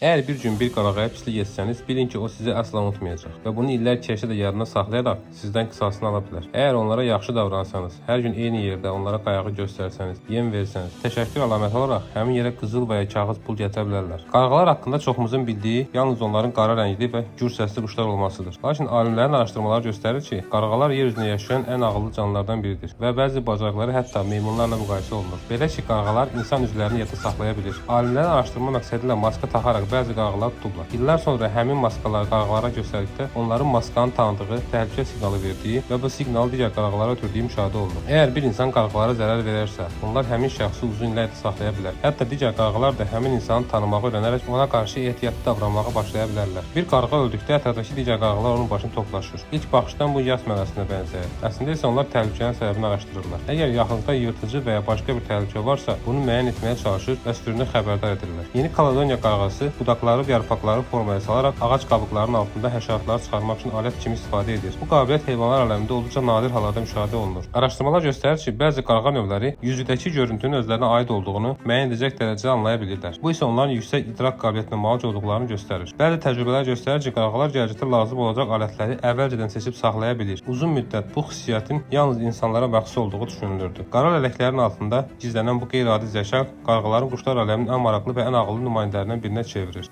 Əgər bir gün bir qarağaya pislik etsəniz, bilin ki, o sizi əsla unutmayacaq və bunu illər keçsə də yadına saxlayaraq sizdən qisasını ala bilər. Əgər onlara yaxşı davransanız, hər gün eyni yerdə onlara qayğı göstərsəniz, yem versəniz, təşəkkür əlaməti olaraq həmin yerə qızıl və ya kağız pul gətirə bilərlər. Qarğalar haqqında çoxumuzun bildiyi yalnız onların qara rəngli və gür səsli quşlar olmasıdır. Lakin alimlərin araşdırmaları göstərir ki, qarğalar yer üzündə yaşayan ən ağıllı canlılardan biridir və bəzi bacarıqları hətta meymunlarla müqayisə olunur. Belə ki, qarğalar insan üzvlərini yadda saxlaya bilir. Alimlərin araşdırma məqsədi ilə maska taxaraq bəzi qarğalar tutublar. İllər sonra həmin maskaları qarğalara göstərdikdə onların maskanı tanıdığı, təhlükə siqnalı verdiyi və bu siqnalı digər qarğalara ötürdüyü müşahidə olunur. Əgər bir insan qarğalara zərər verərsə, onlar həmin şəxsi uzun illər yadda saxlaya bilər. Hətta digər qarğalar da həmin insanı tanımağı öyrənərək ona qarşı ehtiyatlı davranmağa başlaya bilərlər. Bir qarğa öldükdə ətrafdakı digər qarğalar onun başını toplaşır. İlk baxışdan bu yas mərasiminə bənzəyir. Əslində isə onlar təhlükənin səbəbini araşdırırlar. Əgər yaxınlıqda yırtıcı və ya başqa bir təhlükə varsa, bunu müəyyən etməyə çalışır və sürünü xəbərdar edirlər. Yeni Kaledoniya qarğası budaqları və yarpaqları formaya salaraq ağac qabıqlarının altında həşəratları çıxarmaq üçün alət kimi istifadə edir. Bu qabiliyyət heyvanlar aləmində olduqca nadir hallarda müşahidə olunur. Araşdırmalar göstərir ki, bəzi qarğa növləri üzüdəki görüntünün özlərinə aid olduğunu müəyyən edəcək dərəcədə anlaya bilirlər. Bu isə onların yüksək idrak qabiliyyətinə malik olduqlarını göstərir. Bəzi təcrübələr göstərir ki, qarğalar gələcəkdə lazım olacaq alətləri əvvəlcədən seçib saxlaya bilir. Uzun müddət bu xüsusiyyətin yalnız insanlara məxsus olduğu düşünülürdü. Qara lələklərin altında gizlənən bu qeyri-adi zəka qarğaların quşlar aləminin ən maraqlı və ən ağıllı nümayəndələrindən birinə çevirir.